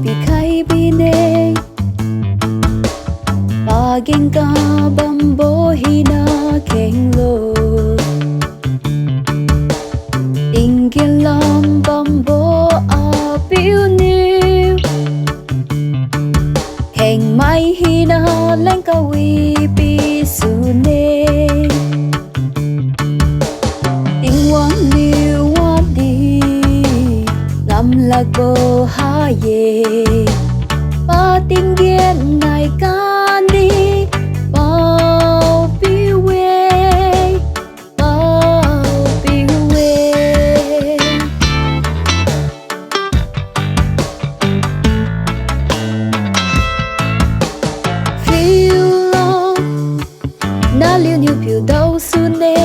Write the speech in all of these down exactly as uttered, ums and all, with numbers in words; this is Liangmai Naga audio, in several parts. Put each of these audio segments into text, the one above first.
pikhai bine. Pageng kabambo hina khenglo, tinggen lam bambo Apiu niu, khengmai hina leng kawipi sune. Tingwang niu wadi ngamlakbo ha-e, pa tinggen nai kandi paopiu-e, paopiu-e. Phiulo, naliuniu phiudao sune,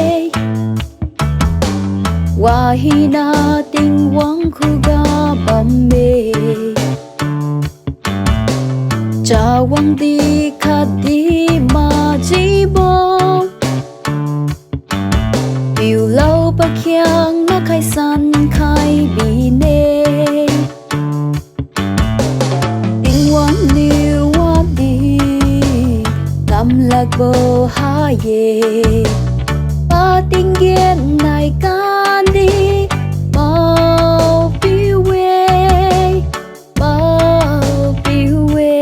wahina Tingwang khuga bamme. Chawangdi khatdi majibo, piulao pakhiangna khaisan khai bine. Tingwang niu wadi ngamlakbo ha-e, pa tinggen nai kandi paopiu-e, paopiu-e.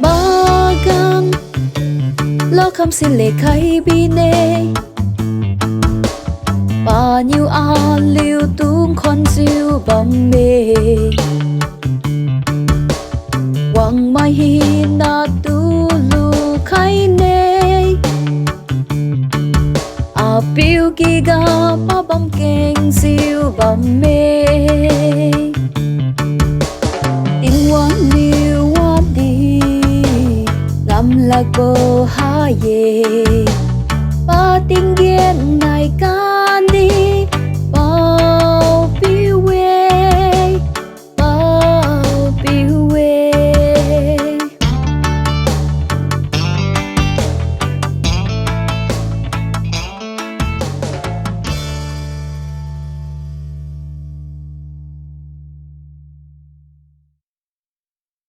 Magan lakhamsi lekhai bine, paniu aliutu khonjiu bamme. Wangmai hinatu lukhaine, Apiu kiga pabam kengjiu bamme. Tingwang niu wadi ngamlakbo ha-e, pa tinggen nai kandi